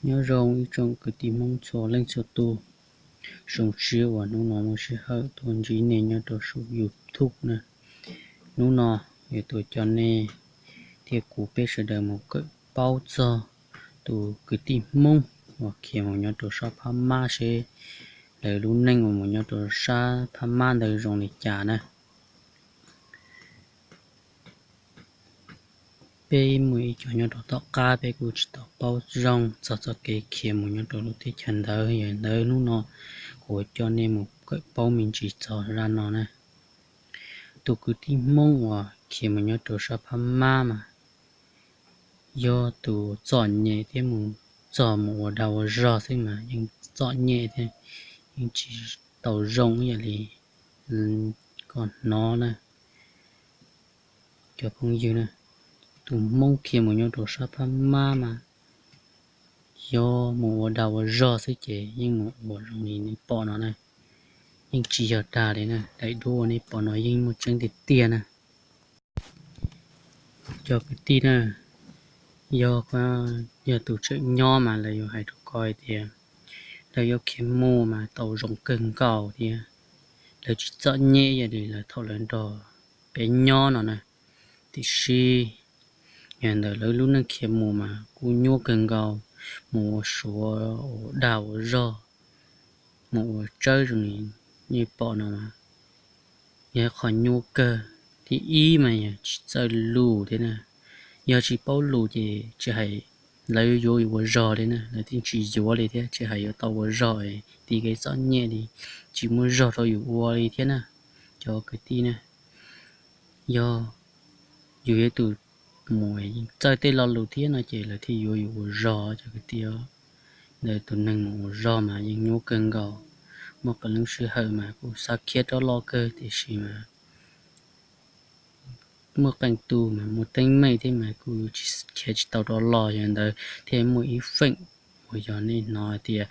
Nyob zoo ib tsoom kwv tij Hmoob txhua leej txhua tus, zoo siab uas hnub no muaj sij hawm tuaj ntsib nej nyob rau saum YouTube na. Hnub no yuav tuaj coj nej thiab kuv peb sawv daws mus kawm paub txog tus kwv tij Hmoob uas khiav mus nyob rau sab phab mab seb lawv lub neej uas mus nyob rau sab phab mab ntawd zoo li cas na. Peb muaj ib co nyob rau tom qab peb kuj tsis tau paub zoo txog txoj kev khiav mus nyob rau lub teb chaws ntawd, yog li ntawd hnub no kuv coj nej mus kawm paub me ntsis txog zaj no na. Tus kwv tij Hmoob uas khiav mus nyob rau sab phab mab mas yog tus txom nyem thiab mus txog mus ua dag ua zog xwb mas yeej txom nyem thiab yeej tsis tau zoo ib yam li koj hnov na. Cov phooj ywg na, tus Hmoob khiav mus nyob rau sab phab mab mas yog mus ua dag ua zog xwb ces yeej mus ua zoo li nej pom no na. Yeej tsis yog dag li na, daim duab uas nej pom no yeej muaj tseeb tiag tiag na. Cov kwv tij na, yog, yog tus tseem nyob mas lawv yuav hais rau koj hais tias lawv yuav khiav mus mas tau zoo kawg nkaus thiab lawv tsis txom nyem ib yam li lawv thaum lawv nrog peb nyob no na. Tiam sis yog ntawm lawv lub neej khiav mus mas kuj nyuaj kawg nkaus, mus ua suav ua dag ua zog, mus ua tsawb zoo li nej pom no mas yog qhov nyuaj kawg. Thib ib mas yog tsis txawj lus thiab na, yog tsis paub lus ces tsis hais lawv yuav ua zog li na, lawv yeej tsis yuav li thiab, tsis hais yuav tau ua zog, tib kev txom nyem li, tsis muaj zog rau yus ua li thiab na. Cov kwv tij na, yog yus yog tus mus txawj tej lo lus thiab no ces lawv thiaj yuav yus ua zog cov kwv tij. Ntawm tus neeg mus ua zog mas yeej nyuaj kawg nkaus, muaj qee lub sij hawm mas kuj xav khiav rov los kawg tiam sis mas muaj qee tus mas muaj teeb meem thiab mas kuj tsis khiav tsis tau rov los, yog ntawd thiaj muaj ib feem uas yog nej hnov hais tias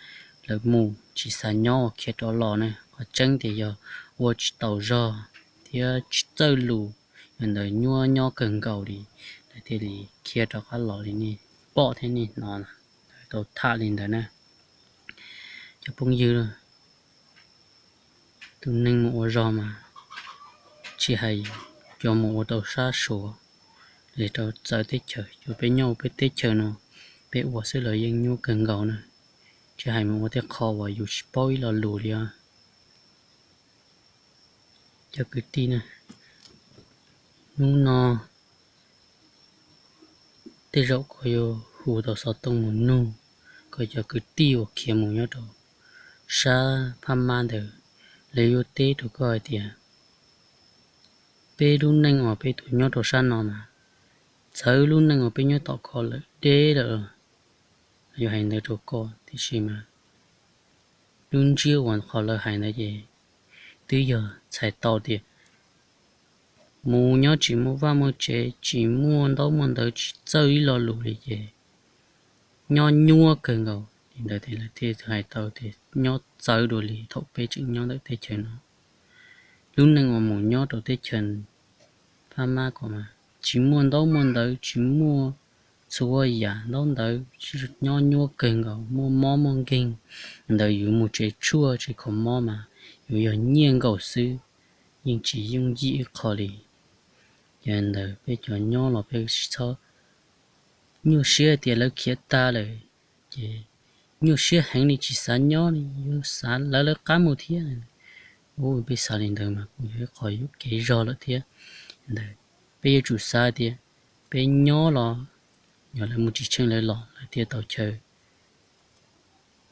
lawv mus tsis xav nyob uas khiav rov los na. Qhov tseeb tias yog ua tsis taus zog thiab tsis txawj lus, yog ntawd nyuaj nyob kawg nkaus li, lawv thiaj li khiav rov qab los li nej pom thiab nej hnov na, lawv tau tham li ntawd na. Cov phooj ywg, tus neeg mus ua zog mas tsis hais cov mus ua rau sab Suav, los rau txawv teb chaws, cov peb nyob ua peb teb chaws no, peb ua xwb los yeej nyuaj kawg nkaus na, tsis hais mus ua tej qho uas yus tsis paub ib lo lus li os. Cov kwv tij na, hnub no tej zaum kuv yuav hu tau xov tooj mus nug kom cov kwv tij uas khiav mus nyob rau sab Phab Mab ntawd, lawv yuav teb rau koj hais tias peb lub neej uas peb tuaj nyob rau sab no mas txawv lub neej uas peb nyob tom ko lawm deb lawm. Yuav hais ntawd rau koj tiam sis mas lub ntsiab uas qhov lawv hais ntawd ces twb yog txhais tau tias mus nyob tsis muaj vaj muaj tsev, tsis muaj ntaub muaj ntawv, tsis txawj ib lo lus li ces nyob nyuaj kawg nkaus li ntawd. Ces lawv thiaj hais tau tias nyob txawv dua li thaum peb tseem nyob ntawm teb chaws no. Lub neej uas mus nyob rau teb chaws Phab Mab ko mas tsis muaj ntaub muaj ntawv, tsis muaj txhua yam ntaub ntawv, nyob nyuaj kawg nkaus, muaj mob muaj nkeeg. Ntawd yus mus tsev tshuaj tsev kho mob mas yus yog nyiaj nkaus xwb, yeej tsis yooj yim ib qho li. Yog ntawd peb cov nyob los peb tsis txhob nyuaj siab tias lawv khiav tag lawm ces nyuaj siab heev li tsis xav nyob li, yuav xav lawv lawv qab mus thiab. Ua peb xav li ntawd mas kuj yog ib qho yuam kev zog lawm thiab. Ntawd peb yuav tsum xav tias peb nyob los yog lawv mus tsis tsheej lawv los lawv thiaj tau chaw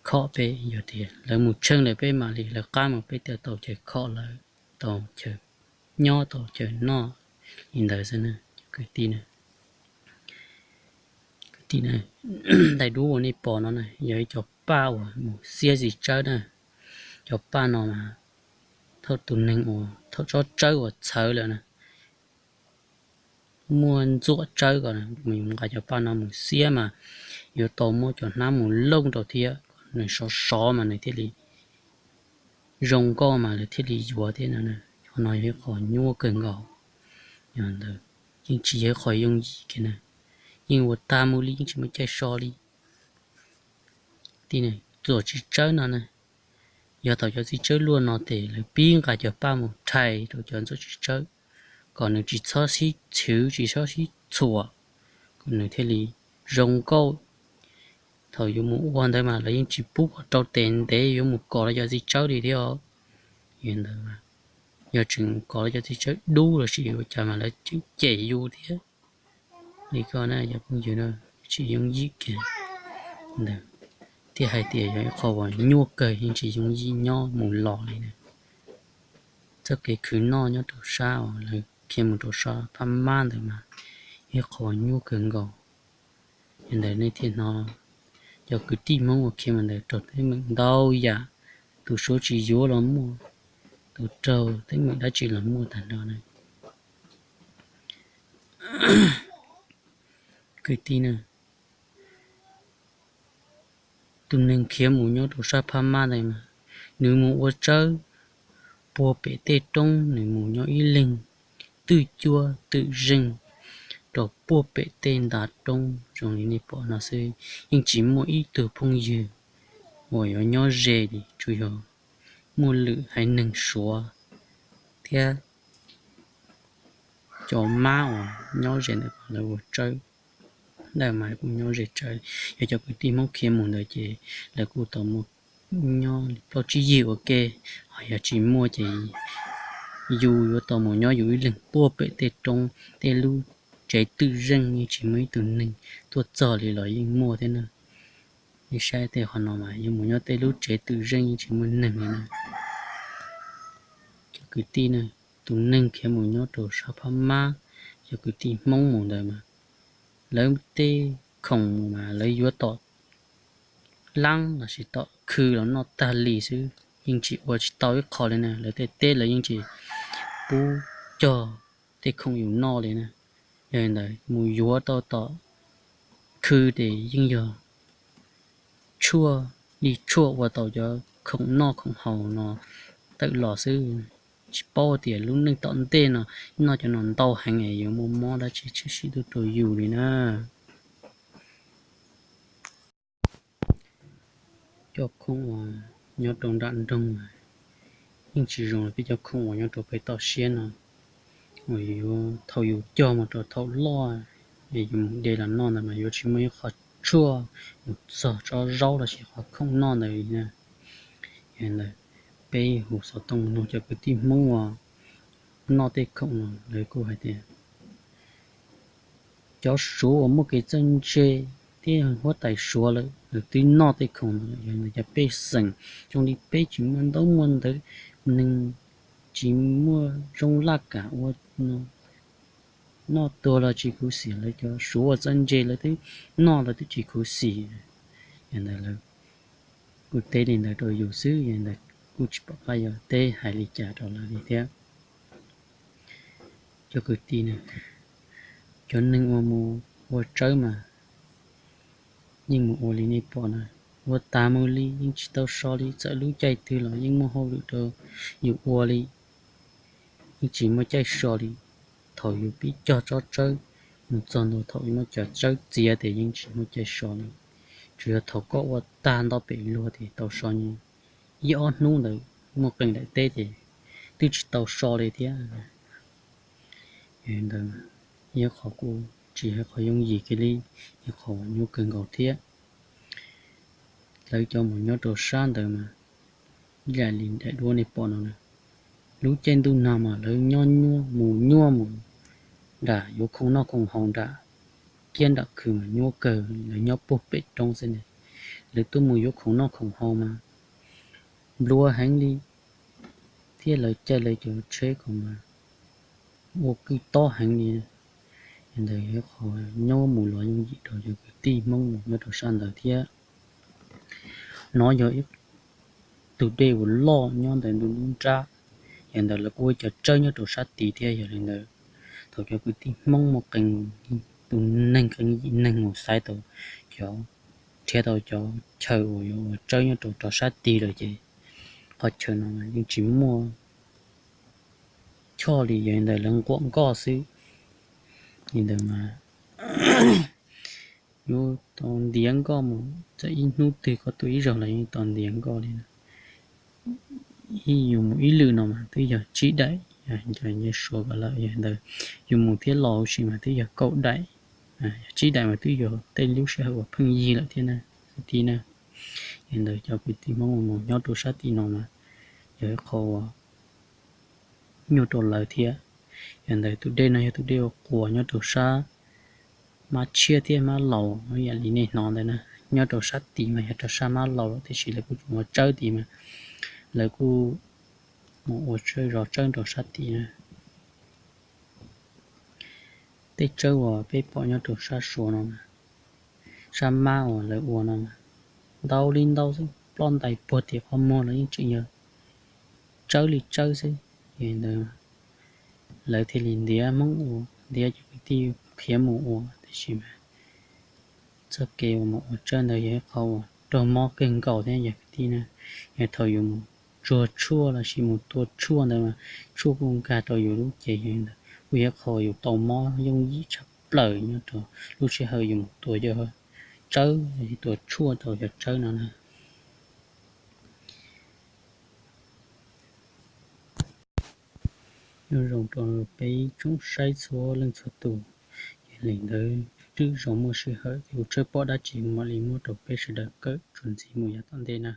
khom peb, yog tias lawv mus tsheej lawm peb mam li lawv qab mus peb thiaj tau chaw khom lawv, tau chaw nyob tau chaw noj li ntawd xwb na. Kwv tij na, kwv tij na, daim duab uas nej pom no na yog ib co paj uas mus xiab zim tsawb na. Cov paj no mas thaum tus neeg uas thaum tsob tsawb uas txhawv lawm na, muaj ntxuam tsawb ko, nqa cov paj no mus xiab mas yuav tau muab cov hnab mus looj rau thiab kom nws sov sov mas nws thiaj li zoo nkauj mas lawv thiaj li yuav thiab no. Qhov no yog ib qho nyuaj kawg nkaus, yog ntawd yeej tsis yog ib qho yooj yim kiag na, yeej ua tag mus li yeej tsis muaj caij so li. tij txuas txiv tsawb no na. Yog thaum cov txiv tsawb luaj no ces lawv pib nqa cov paj mus rhais rau cov ntxuav txiv tsawb kom nws tsis txhob sib txhwv tsis txhob sib txhuam, kom nws thiaj li zoo nkauj. Thaum yuav mus ua ntawd mas lawv yeej tsis pub kom rau tes ntev yuav mus kov los cov txiv tsawb li thiab. Yog ntawd, yog tseem kov los cov txiv tsawb dub los sis ua cas mas lawv cem yus thiab. Li koj na cov phooj ywg, tsis yooj yim kiag ntawd, thiaj hais tias yog ib qho uas nyuaj kawg yeej tsis yooj yim nyob mus los li na. Txoj kev khwv noj nyob rau sab uas lawv khiav mus rau sab phab mab ntawd mas yog ib qho uas nyuaj kawg nkaus. Yog ntawd nej thiaj hnov cov kwv tij Hmoob uas khiav mus ntawd raug teeb meem ntau yam, tus suav tsis yuav los muaj, tus raug teeb meem dab tsi los muaj tag nrho na. Kwv tij na, tus neeg khiav mus nyob rau sab phab mab ntawd mas nws mus ua tsawb puag pem tej roob, nws mus nyob ib leeg twj cuab twm zeej rau puag pem tej ntav roob zoo li nej pom no xwb, yeej tsis muaj ib tug phooj ywg uas yuav nyob ze li, tsuas yog muaj lwm haiv neeg suav thiab cov mab uas nyob ze ntawm lawv ua tsawb ntawd mas kuj nyob ze tsawv. Yog cov kwv tij Hmoob khiav mus ntawd ces lawv kuj tau mus nyob li plaub tsib yig ua ke, ho yog tsis muaj ces yus yuav tau mus nyob yus ib leeg puag pem tej roob, tej lub tsev twm zeej yeej tsis muaj ib tug neeg tuaj txog li los yeej muaj thiab na. Nej saib tej qhov no mas yus mus nyob tej lub tsev twm zeej yeej tsis muaj neeg li na. Cov kwv tij na, tus neeg khiav mus nyob rau sab phab mab, cov kwv tij Hmoob mus ntawd mas lawv tej khoom mus mas lawv yuav tom laab lossis tom khw los noj tag li xwb, yeej tsis ua tsis tau ib qho li na. Lawv tej teb lawv yeej tsis pub cog tej khoom yus noj li na. Yog li ntawd mus yuav tau tom khw ces yeej yog tshuaj li tshuaj ua tau cov khoom noj khoom haus no tawm los xwb, tsis paub tias lub neej tom ntej no noj cov no ntau heev es yuav muaj mob dab tsi tshwm sim tuaj rau yus li na. Cov khoom uas nyob rau nram nroog yeej tsis zoo li peb cov khoom uas nyob rau pem toj siab no, uas yuav thaum yus cog mus rau thaum loj es yus mus de los noj ntawd mas yuav tsis muaj ib qho tshuaj mus txog tsob zaub lossis qhov khoom noj ntawd li na. Yog li ntawd, peb hu xov tooj nug cov kwv tij Hmoob uas noj tej khoom no lawv kuj hais tias cov Suav uas muaj kev txawj ntse thiab huab tais Suav lawm lawv twb noj tej khoom no lawm. Yog li ntawd cov pej xeem zoo li peb tsis muaj ntaub muaj ntawv, neeg tsis muaj zoo laj kam ua no, noj tuag los tsis khuv xim, lawv cov Suav uas txawj ntse lawv twb noj lawv twb tsis khuv xim. Yog ntawd lawv kuj teb li ntawd rau yus xwb, yog ntawd kuj tsis pom qab yuav teb hais li cas rau lawv li thiab. Cov kwv tij na, cov neeg uas mus ua tsawb mas yeej mus ua li nej pom na, ua tas mus li yeej tsis tau so li, txawm lub caij twg los yeej muaj hauj lwm rau yus ua li, yeej tsis muaj caij so li. Thaum yus pib cog tsob tsawb mus txog ntua thaum muab cov tsawb txiav ces yeej tsis muaj caij so li. Tsuas yog thaum koj ua tag nto pem luag ces tau so, ib ob hnub ntawd muaj qee daim teb ces twb tsis tau so li thiab. Yog li ntawd, yog qhov kuj tsis yog qhov yooj yim kiag li, yog qhov uas nyuaj kawg nkaus thiab. Lawv cov mus nyob rau sab ntawd mas ib yam li daim duab nej pom no na, lub caij ntuj nag mas lawv nyob nyuaj mus nyuaj mus nram yuav khoom noj khoom haus nram kiab nram khw mas nyuaj kawg, lawv nyob puag pem roob xwb ne. Lawv tuaj mus yuav khoom noj khoom haus mas nplua heev li, thiab lawv caij lawv cov tsheb ko mas ua kwj tob heev li. Yog ntawd yog qhov nyob mus los yooj yim rau cov kwv tij Hmoob mus nyob rau sab ntawd thiab. No yog ib tug dej uas loj nyob ntawm ntug lub nrab, yog ntawd lawv kuj ua cov tsawb nyob rau sab tid thiab. Yog li ntawd, thaum cov kwv tij Hmoob muaj qee tus neeg qee yim neeg mus xaiv tau cov, nrhiav tau cov chaw uas yuav ua tsawb nyob rau rov sab tid lawm ces qhov chaw no yeej tsis muaj choj li, yog li ntawd lawv nquam nkoj xwb. Li ntawd mas yuav tau ntiav nkoj mus, txawm ib hnub twg koj tuaj ib zaug los yeej tau ntiav nkoj li na. Yus mus ib lwm no mas twb yog tsib daim, yog nyob Suav ko lawm, yog ntawd yus mus thiab los sis mas twb yog kaum daim, yog tsib daim mas twb yog tej lub sij hawm uas pheej yig lawm thiab na, kwv tij na. Yog ntawd cov kwv tij Hmoob uas mus nyob rau sab tim no mas yog ib qho uas nyuaj rau lawv thiab. Yog ntawd tus dej no yog tus dej uas quas nyob rau sab Mab Tshiab thiab Mab Laus, yam li nej hnov ntawd na. Nyob rau sab tid mas yog rau sab Mab Laus lawm, tiam sis lawv kuj tseem ua tsawb tid mas lawv kuj mus ua zos tsawb rau sab tid na. Tej tsawb uas peb pom nyob rau sab Suav no, sab Mab uas lawv ua no mas ntau li ntau xwb, ploj ntais puag tim qhov muag los yeej tseem yog tsawb li tsawb xwb. Yog li ntawd lawv thiaj li ntiav Hmoob ua, ntiav cov kwv tij khiav mus ua, tiam sis mas txoj kev uas mus ua tsawb ntawd yog ib qho uas raug mob kawg nkaus thiab yog kwv tij na. Yog thaum yus mus tsuag tshuaj los sis mus tua tshuaj ntawd mas tshuaj kuj nkag rau yus lub cev, yog li ntawd kuj yog ib qho yus tau mob yooj yim tshaj plaws nyob rau lub sij hawm yus mus tua cov tsawb, tua tshuaj rau cov tsawb no na. Nyob zoo rau peb tsoom saib txhua leej txhua tus. Yog li ntawd lwm zaus muaj sij hawm kuv tshawb pom dab tsi mam li muab rau peb sawv daws kawm txuas ntxiv mus yav tom ntej na.